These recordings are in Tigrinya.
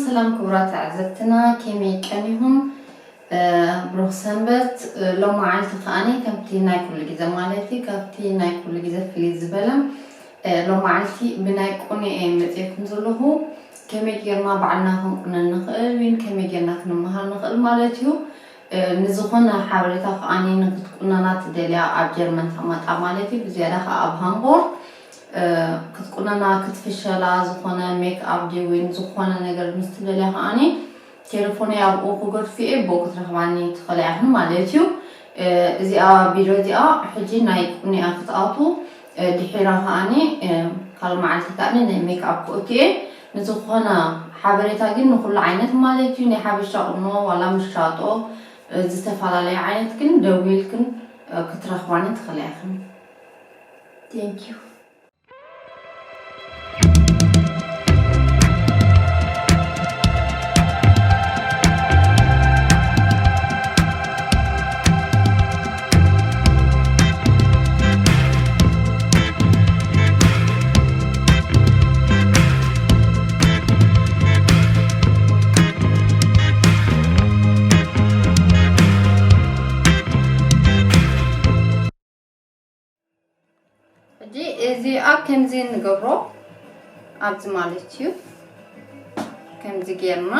ሰላም ክቡራት ተዓዘብትና፣ ከመይ ቀኒኹም? እ፣ ብሩኽ ሰንበት። እ፣ ሎማዓልቲ ከኣኒ ከምቲ ናይ ኩሉ ግዜ ማለት እዩ፣ ካብቲ ናይ ኩሉ ግዜ ፍልይ ዝበለ፣ እ፣ ሎማዓልቲ ብናይ ቁኖ እየ መፂኤኩም ዘለኹ። ከመይ ጌርና ባዕልና ክንቁነን ንኽእል፣ ወይን ከመይ ጌርና ክንመሃር ንኽእል ማለት እዩ። እ፣ ንዝኾነ ሓበሬታ ከኣኒ ንክትቁነና ትደልያ ኣብ ጀርመን ተቐመጣ ማለት እዩ፣ ብዝያዳ ከኣ ኣብ ሃምቦርግ፣ እ፣ ክትቁነና ክትፍሸላ ዝኾነ ሜክ ኣፕ ድዩ ወይን ዝኾነ ነገር ምስ ትደልያ ከኣኒ ቴሌፎነይ ኣብኡ ክገድፉ እየ፣ ብኡ ክትረኽባኒ ትኽእላ ኢኽን ማለት እዩ። እ፣ እዚኣ ቪድዮ እዚኣ ሕጂ ናይ ቁኒኣ ክትኣቱ፣ እ፣ ድሒራ ከኣኒ፣ እ፣ ካልእ መዓልቲ ከኣኒ ናይ ሜክ ኣፕ ክእቱ እየ። ንዝኾነ ሓበሬታ ግን ንኹሉ ዓይነት ማለት እዩ፣ ናይ ሓበሻ ቁኖ ዋላ ምሻጦ፣ እ፣ ዝተፈላለየ ዓይነት ግን ደዊልክን፣ እ፣ ክትረኽባኒ ትኽእላ ኢኽን። Thank you። ሕጂ እዚኣ ከምዚ ንገብሮ፣ ኣብዚ ማለት እዩ። ከምዚ ጌርና፣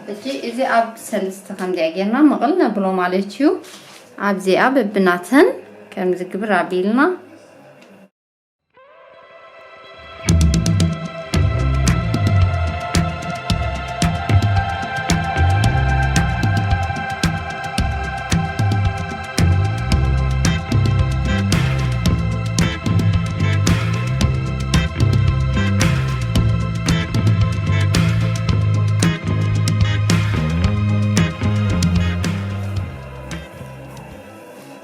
ሕጂ እዚ ኣብ ሰለስተ ከምዚኣ ጌርና ምቕል ነብሎ ማለት እዩ። ኣብዚኣ በብናተን ከምዚ ግብር ኣቢልና፣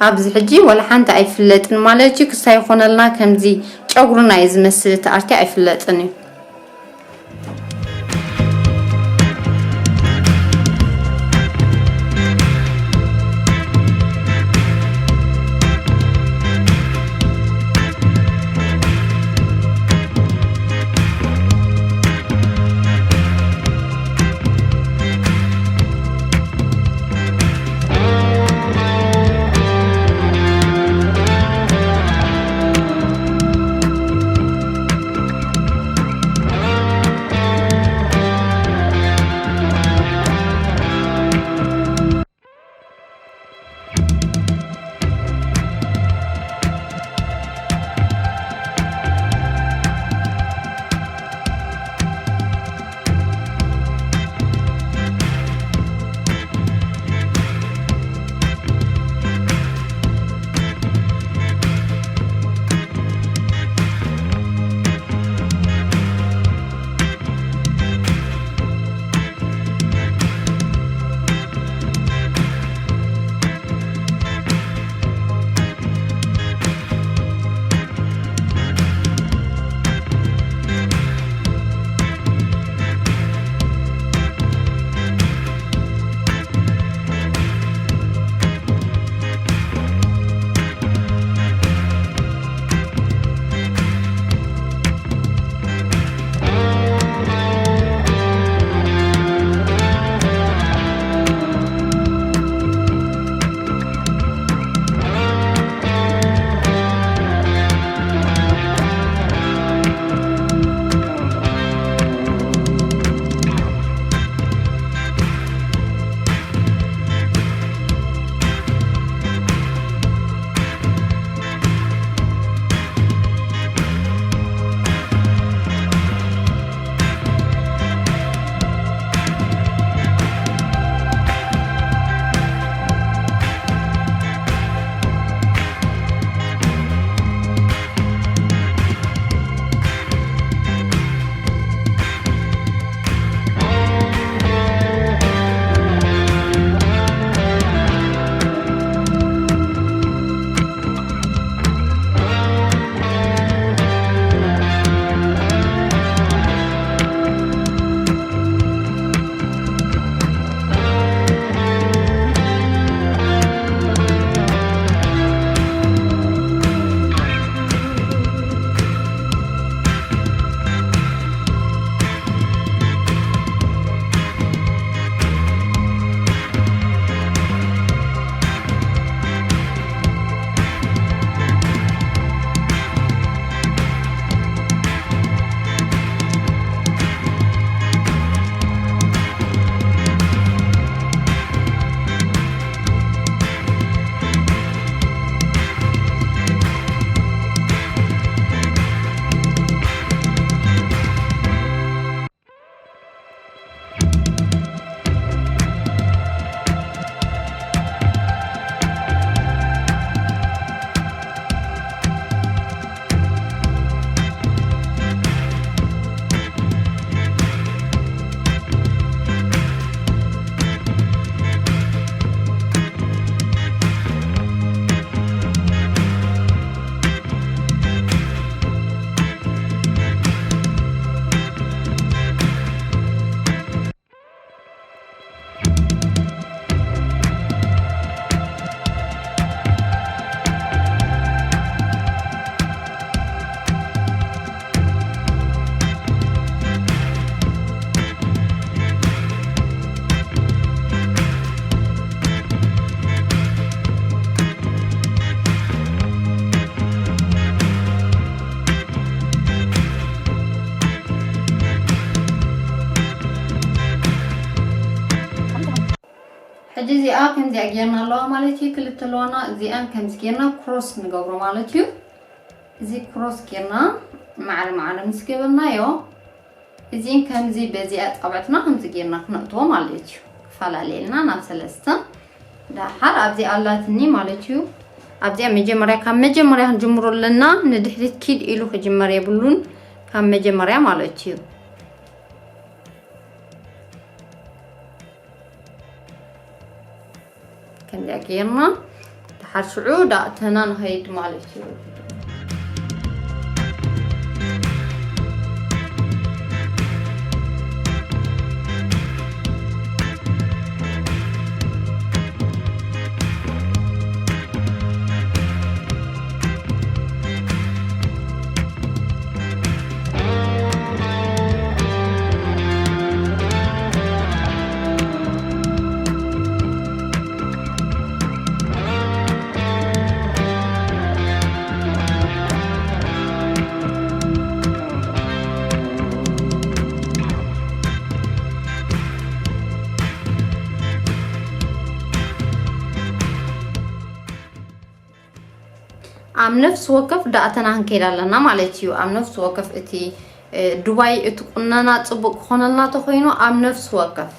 ኣብዚ ሕጂ ወላ ሓንቲ ኣይፍለጥን ማለት እዩ። ክሳይ ይኾነልና ከምዚ ጨጉርና እዩ ዝመስል፣ እቲ ኣርቲ ኣይፍለጥን እዩ። ሕጂ እዚኣ ከምዚኣ ጌርና ኣለዋ ማለት እዩ። ክልተ ኣለዋና፣ እዚኣን ከምዚ ጌርና ክሮስ ንገብሮ ማለት እዩ። እዚ ክሮስ ጌርና ማዕረ ማዕረ ምስ ገበርናዮ፣ እዚን ከምዚ በዚኣ ጣብዕትና ከምዚ ጌርና ክነእትዎ ማለት እዩ። ክፈላለየልና ናብ ሰለስተ። ደሓር ኣብዚኣ ኣላትኒ ማለት እዩ። ኣብዚኣ መጀመርያ፣ ካብ መጀመርያ ክንጅምሮ ኣለና። ንድሕሪት ኪድ ኢሉ ክጅመር የብሉን፣ ካብ መጀመርያ ማለት እዩ። ከምዚኣ ጌርና፣ ደሓር ሽዑ ዳእተና ንኸይድ ማለት እዩ። ኣብ ነፍሲ ወከፍ ዳእተና ክንከይድ ኣለና ማለት እዩ። ኣብ ነፍሲ ወከፍ እቲ፣ እ፣ ዱባይ እቲ ቁነና ጽቡቅ ክኾነልና ተኾይኑ ኣብ ነፍሲ ወከፍ።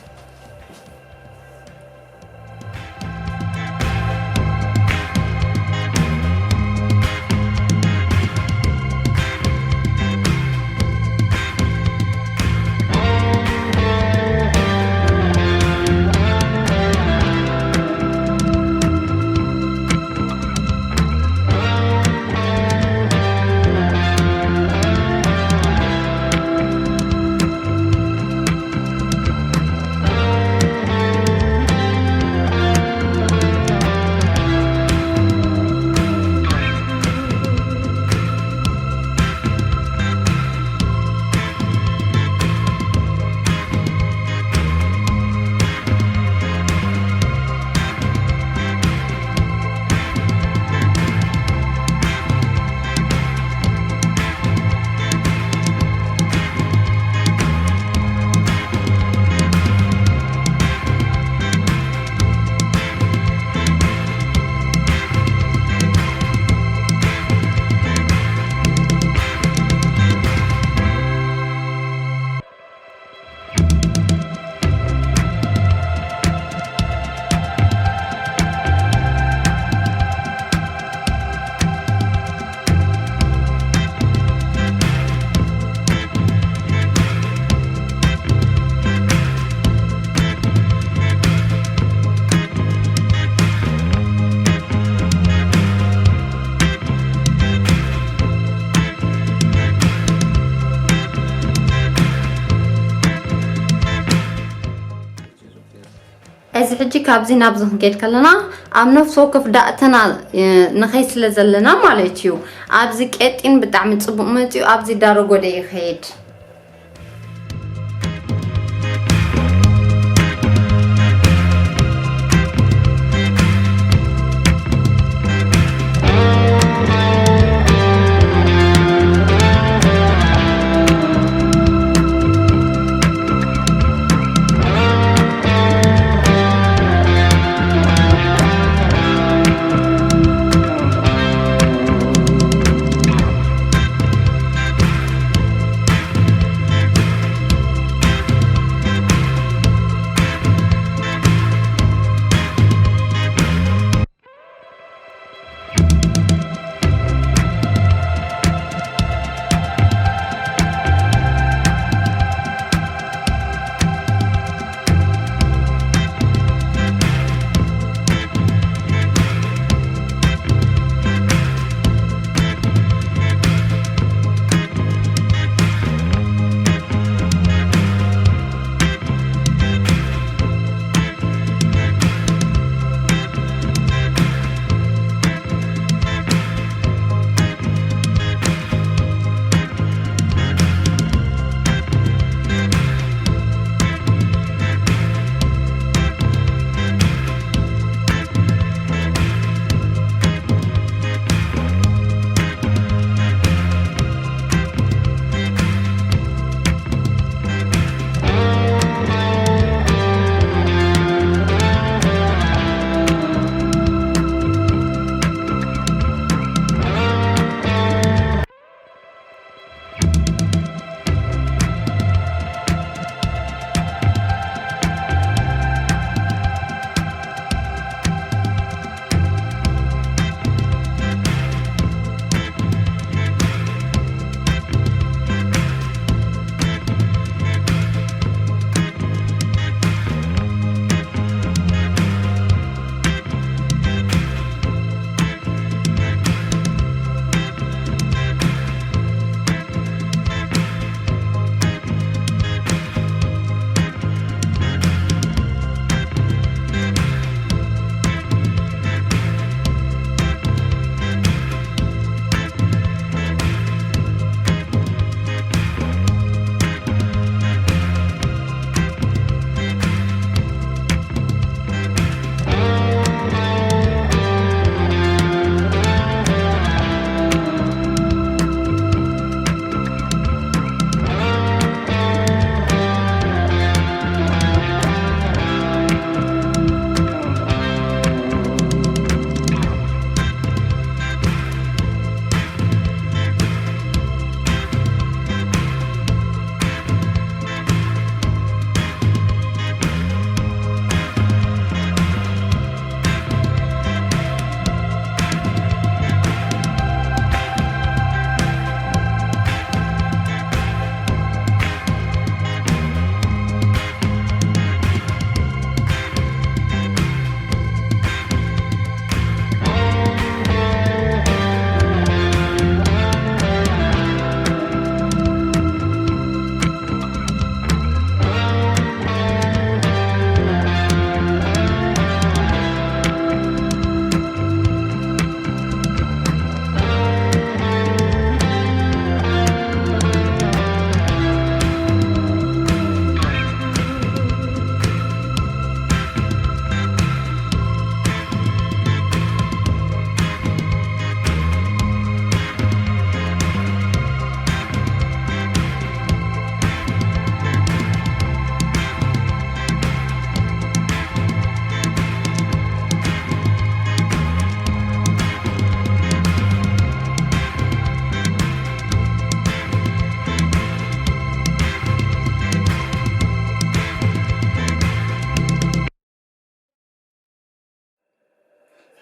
እዚ ሕጂ ካብዚ ናብዚ ክንከይድ ከለና ኣብ ነፍሲ ወከፍ ዳእተና፣ እ፣ ንኸይድ ስለ ዘለና ማለት እዩ። ኣብዚ ቀጢን ብጣዕሚ ጽቡቕ መጺኡ፣ ኣብዚ ዳረጎደ ይኸይድ።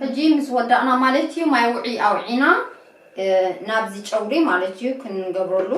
ሕጂ ምስ ወዳእና ማለት እዩ፣ ማይ ውዒ ኣውዒና ናብዚ ጨጉሪ ማለት እዩ ክንገብረሉ።